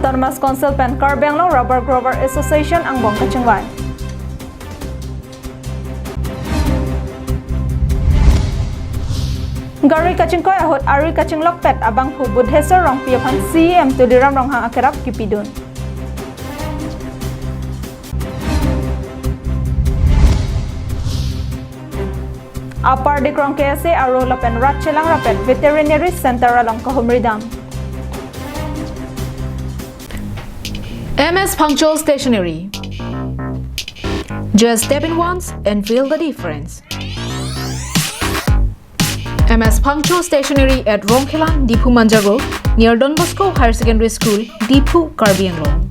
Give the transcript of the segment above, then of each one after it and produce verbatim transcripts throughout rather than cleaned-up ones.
Autonomous Council pen Karbi Anglong Rubber Grower Association angbong kachingvai. Gari kachingkoi ahut arui kachinglokpet abangphu Budheswar Rongpi aphan C E M Tuliram Ronghang akerap kipidun. Upper Dikrong K S A aro lapen rat chelang rapet Veterinary Center along kahumri dam. M S Phangcho Stationery. Just step in once and feel the difference. M S Phangcho Stationery at Rongkhelan, Diphu Manja Road, near Don Bosco Higher Secondary School, Diphu, Karbi Anglong,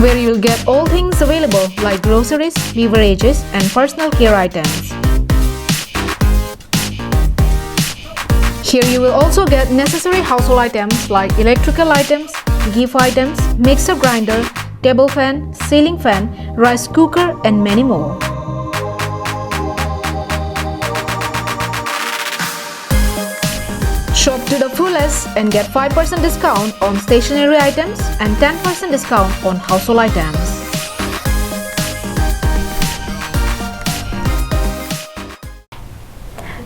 where you'll get all things available like groceries, beverages, and personal care items. Here you will also get necessary household items like electrical items, gift items, mixer grinder, table fan, ceiling fan, rice cooker, and many more. Shop to the fullest and get five percent discount on stationery items and ten percent discount on household items.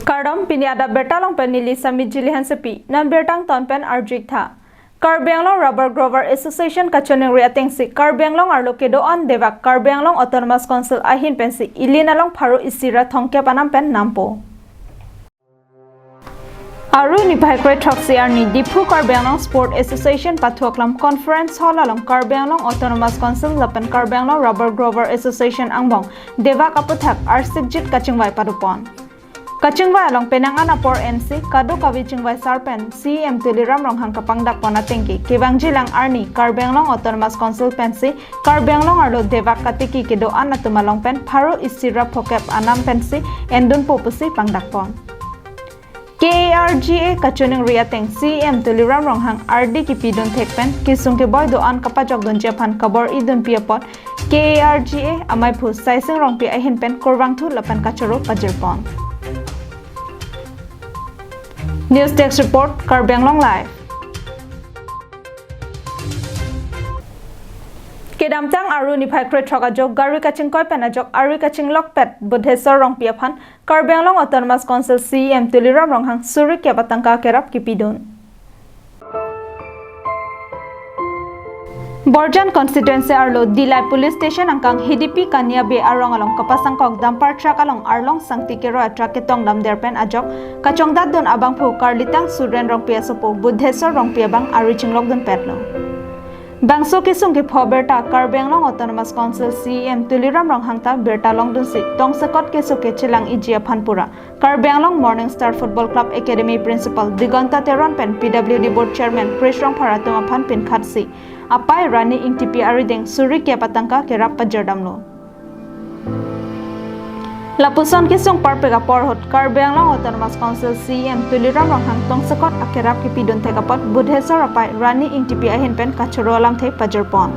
Kardom, pini adap birta along pen neli Sami Jili Hansepi. Non birta angton pen arju-ik tha. Karbi Anglong Rubber Grower Association kachiningri atengsi Karbi Anglong arlo kedo-an devak Karbi Anglong Autonomous Council ahin pensi ili along pharo isi ra thomkep anam pen nampo. Arui niphai krethrok isi arni Diphu Karbi Anglong Sport Association pathu aklam Conference Hall along Karbi Anglong Autonomous Council lapen Karbi Anglong Rubber Grower Association angbong devak aputhak arsikjit kachingvai padopon. Kachingvai along penang an apor ensi kadokave chingvai sar pen C E M Tuliram Ronghang kapangdakpon atengke kevangjilang arni Karbi Anglong Autonomous Council pensi Karbi Anglong arlo devak katiki kedo-an atum along pen pharo isi ra phokep anam pensi endunpo pusi pangdakpon. K A R G A kachiningri ateng C E M Tuliram Ronghang ardi kipidun thek pen kesung keboi do-an kapajokdunji aphan kabor-idunpi apot K A R G A amaiphu Saising Rongpi ahin pen kurvangthu lapen kachoro pajirpon. News Desk Report, Karbi Anglong Live. Kedamtang arui niphai krethrok ajo gari kachingkoi pen ajok arui kachinglokpet Budheswar Rongpi aphan Karbi Anglong Autonomous Council C E M Tuliram Ronghang suri kep atangka kerap kipidun. Borjan constituency arlo Dillai Police Station angkang Hidipi Kania Bey arong along kapasangkok dumper truck along Arlong Sangti Kero a truck ketong damder pen ajok kachongdatdun abangphu Karlitang Suren Rongpi asopo Budheswar Rongpi abang arui chinglokdunpetlo. Bangso kesung kepho birta Karbi Anglong Autonomous Council C E M Tuliram Ronghang ta birta longdunsi tongsekot keso kechelang-iji aphan pura Karbi Anglong Morning Star Football Club Academy Principal Diganta Teron pen P W D Board Chairman Krish Rongphar atum aphan pinkhatsi apai Rani Ingtipi arideng suri kep atangka kerap pajirdamlo. Lapuson kesung parpek apor ahut Karbi Anglong Autonomous Council C E M Tuliram Ronghang tongsekot akerap kipidun thek apot Budheswar apai Rani Ingtipi ahin pen kachoro alamthe pajirpon.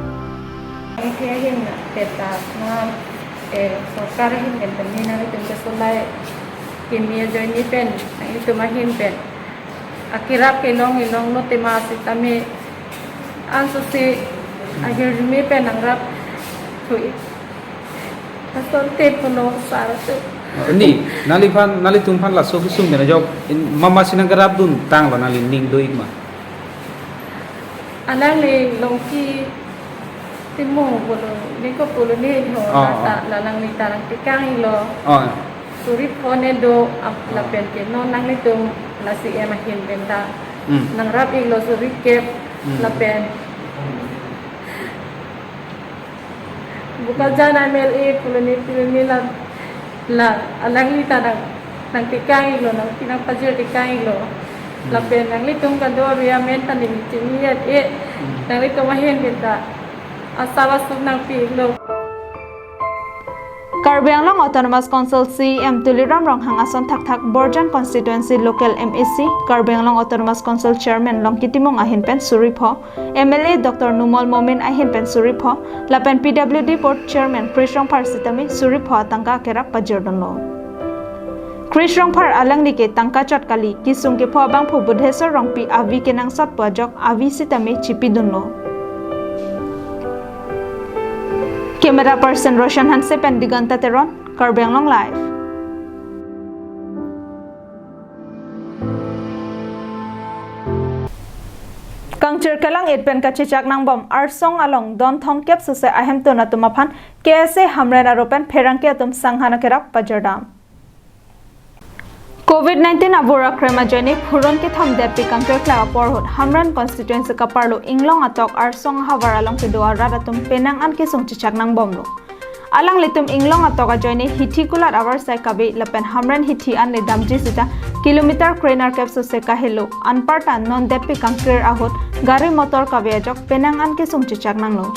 Ingti ahin peta na, eh, sorkar ahin pen pen ni nangtum kesolai kimi ajoine pen nangtum ahin pen akerap kelong ilong lo tema sitame ansosi ahirjume pen nangrap thui. Asonte puno sar tu. Ni, nangliphan, nanglitumphan laso kesung pen ajok, in, mama si nangkerapdun tanglo nangli ning do-ik ma? Alangli Longki Timung pulo, ningko pulo ni ho, oh, la ta, oh, la nangli ta nangtekang-iklo. Oh. Suri pho ne do, ap, oh, lapen ke non nanglitum la C E M ahin pen ta. Hmm. Nangrap-iklo suri kep, hmm, lapen Bokajan M L A pulo ni pulo ni la, la alangli ta nang, nangtekang-iklo, nang, nangpajirtekang-iklo. Hmm. Lapen nanglitum kado-an amen ta neli chini-et-e. Hmm. Nanglitum ahin pen ta asap asuk nangpi-iklo. Karbi Anglong Autonomous Council C E M Tuliram Ronghang ason thakthak Borjan Constituency Local M A C, Karbi Anglong Autonomous Council Chairman Longki Timung ahin pen suri pho, M L A Doctor Numal Momin ahin pen suri pho, lapen P W D Board Chairman Krish Rongphar sitame suri pho atangka kerap pajirdunlo. Krish Rongphar alangli ke tangka chot kali, kesung kepho abangphu Budheswar Rongpi avi kenangsot pu ajok avi sitame chipidunlo. Camera person Roshan Hanse pen Diganta Teron, Karbi Anglong Live. Kangchir kelang-et pen kachechak nangbom Arsong along don thomkep suse ahemtun atum aphan K S A Hamren aro pen pherangke atum sanghan akerap pajirdam. Covid nineteen abur akrem ajoine phuron kethom detpi kangkirklem apor ahut Hamren constituency kaparlo Inglong atok Arsong ahavar along kedo arat atum penang an kesung chechak nangbomlo. Alanglitum Inglong atok ajoine hithi kulat avarsai kave lapen Hamren hithi an le damji sita kilometer krenerkep suse kahelo, anparta non detpi kangkir ahut gari motor kave ajok penang an kesung chechak nanglo.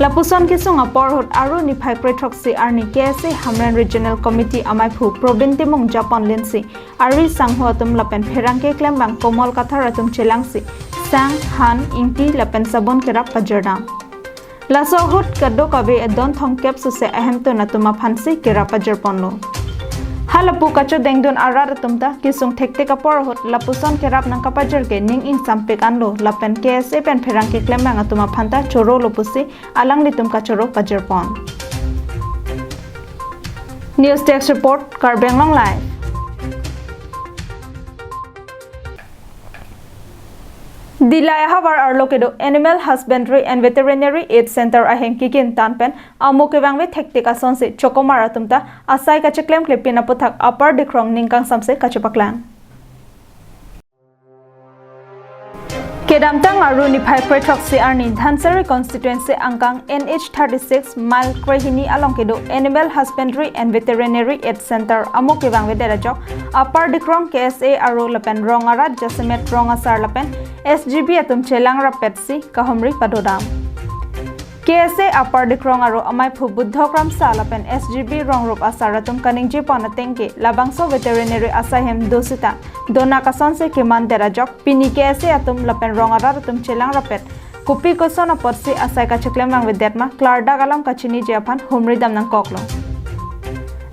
Lapuson kesung apor ahut Aru niphai krethroksi arni K S A Hamren Regional Committee amaiphu Probin Timung japon linsi ari sangho atum lapen pherangke klembang Komol Kathar atum chelangsi sang, han, ingti lapen sabon kerap pajirdam. Laso ahut kadokave adon thomkep suse ahemtun atum aphansi kerap pajirponlo. Halapu kachodengdun arat atum ta kesung thektik apor ahut lapuson kerap nangkapajir ke ning ingsampik anlo lapen K S A pen pherangke klembang atum aphan ta chorolo pusi alanglitum kachoro pajirpon. News Desk Report, Karbi Anglong Live. Dillai ahavar arlo kedo Animal Husbandry and Veterinary Aid Center ahem kikim tan pen amo kevangve thektik asonsi chokomar atum ta asai kacheklemklepin aputhak Upper Dikrong ningkangsamse kachepaklang. Kedamtang Aru niphai krethroksi arni Dhansiri constituency angkang N H thirty-six mile krehini along kedo Animal Husbandry and Veterinary Aid Center amo kevangvedet ajok Upper Dikrong K S A aro lapen rong arat jasemet rong asar lapen S G B atum chelang rappetsi kahumri padodam. K S A Upper Dikrong aro amaiphu Buddho Kramsa lapen S G B rongrup asar atum kaningjepon atengke labangso veterinary asai hem do sita donak asonsi kemandet ajok pini K S A atum lapen rong arat atum chelang rappet kopi koson apotsi asai kacheklem vangvedet ma klardak alam kachiniji aphan humridam nangkoklo.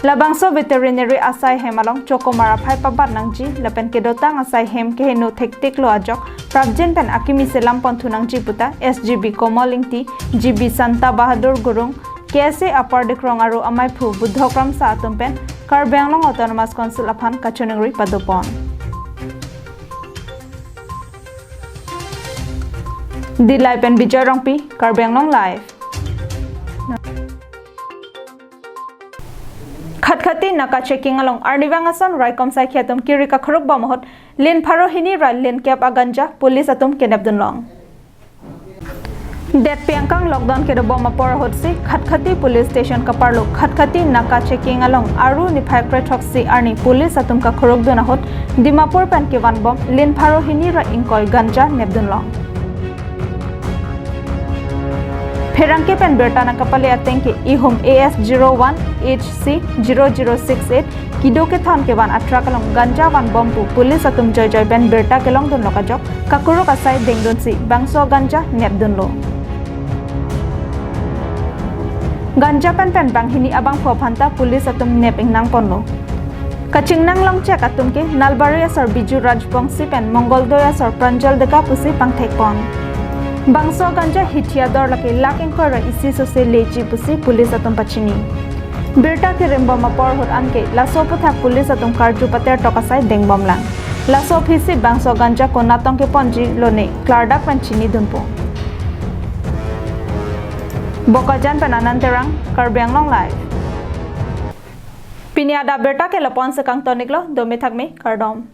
Labangso veterinary asai hem along chokomar aphai pabat nangji lapen kedotang asai hem keheno thektiklo ajok prapjin pen akimi selam ponthu nangji puta S G B Komol Ingti, G B Santa Bahadur Gurung, K S A Upper Dikrong aro amaiphu Buddho Kramsa atum pen Karbi Anglong Autonomous Council aphan kachiningri padopon. Dillai pen Bijoy Rongpi, Karbi Anglong Live. Khatkhati naka checking along arnivang ason raikom saikhi atum kiri kakhuruk bom ahut lin pharo hini ra lin kep aganja police atum kenep dunlong. Detpi angkang lockdown kedobom apor ahutsi Khatkhati police station kaparlo Khatkhati naka checking along Aru niphai krethroksi arni police atum kakhuruk dun ahut Dimapur pen kevan bom lin pharo hini ra ingkoi ganja nep dunlong. Pherangke pen birta nangkapale atengke ihum A S zero one H C zero zero six eight kedo kethon kevan atruck along ganja vanbom pu police atum joijoi pen birta kelongdunlok ajok kakuruk asai dengdunsi bangso ganja nepdunlo. Ganja pen pen banghini abangphu aphanta police atum nep ingnangponlo. Kachingnang longchek atum ke Nalbari asor Biju Rajbongsi pen Mongoldoy asor Pranjal Deka pusi pangthekpon. Bangso ganja hithi ador lake lakh ingkoi ra isi sose leji pusi police atum pachini. Birta kerimbom apor ahut anke laso aputhak police atum karju patertok asai dengbomlang. Laso aphisi bangso ganja konatong keponji lone klardak pen chinidunpo. Bokajan pen Anand Terang, Karbi Anglong Live. Pini adap birta ke lapu-an si kangtoniklo, dome thakme, kardom.